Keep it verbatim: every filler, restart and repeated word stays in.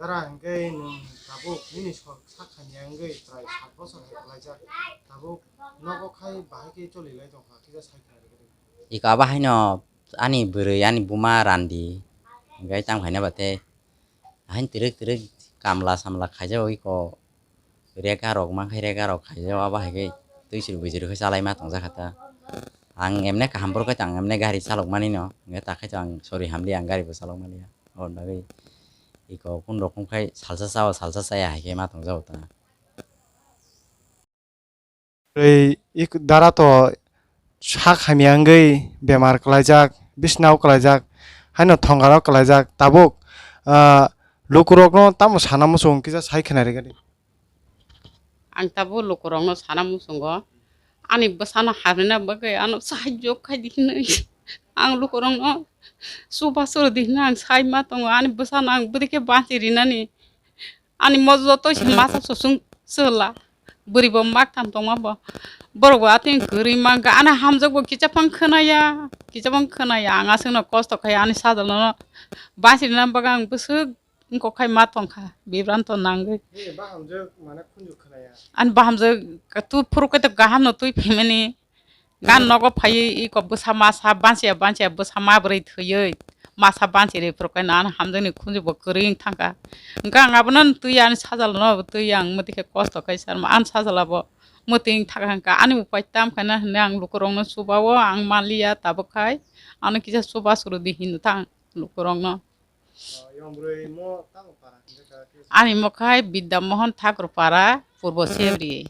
Tara hwnkhe nwng tabuk nini sok sak hamya wngwi prai sat bochor hai kwlaijak. Tabuk nogo khai bahai khe choli lai tongkha, kisa sai kha rwgwi. Iko abo haino ani bwrwi, ani buma randi, hwnkhe tamo khaina ba tei haino twrwk twrwk kamla samla khaijak iko. Rega rok mankhe rega rok khaijak, abo hai khe twi chwrwi bwchwrwi khe chalai ma tongjakha ta. Ang emne kaham borok khe ta, ang emne gari chalok mani no, hwnkhe ta khe to ang sorry hamli, ang gari bo chalok mani ya. Aboni bagwi iko kun rokom khai salsa chao, salsa chaya hai khe ma tongjago ta. Tei ik dara to sak hamya wngwi bemar kwlaijak, bisnao kwlaijak, haino thongaro kwlaijak, tabuk, ah, lukurokno tamo sana muchung kisa sai khwnarigadi. Ang tabuk lukurokno sana muchungo, ani bwsano hamrina bagwi ano sahajyo khai di hinwi ang lukurokno chubachu rw di hinwi ang sai ma tongo, ani bwsano ang bwdikhe bachi rinani. Ani mo joto se masa susung chwla. Bwrwi bo mak tham tongma bo. Borok bo atwng kwrwi mangkha. Ani hamjak bo kicha phang khwnaya. Kicha phang khwnaya. Ang aswkno kosto khai ani sajla no bachirina bagwi ang bwswk wngkok khai ma tongkha. Bibranto nangwi. Nini bahamjak mane khunju khwnaya. Ani bahamjak tu phuru khe to kaham no twi phaimani. Gan nogo phaiwi iko bwsa masa banchiya banchiya bwsa mabrwi thwiwi masa banchirwi phuru khe nang hamjakni khunju bo kwrwi wng thangkha. Hwnkhe ang abono twi ani sajla no twi ang mwtwi khe kosto khai sarma ani sajla bo mwtwi wng thangkha, hwnkhe ani upai tam khaina hinwi ang lukurokno chubao ang manliya tabuk khai ano kisa chubachu rwdi hinwi thang lukurokno. Ani mo khai Bidya Mohan Thakur Para, Purbo Sebri.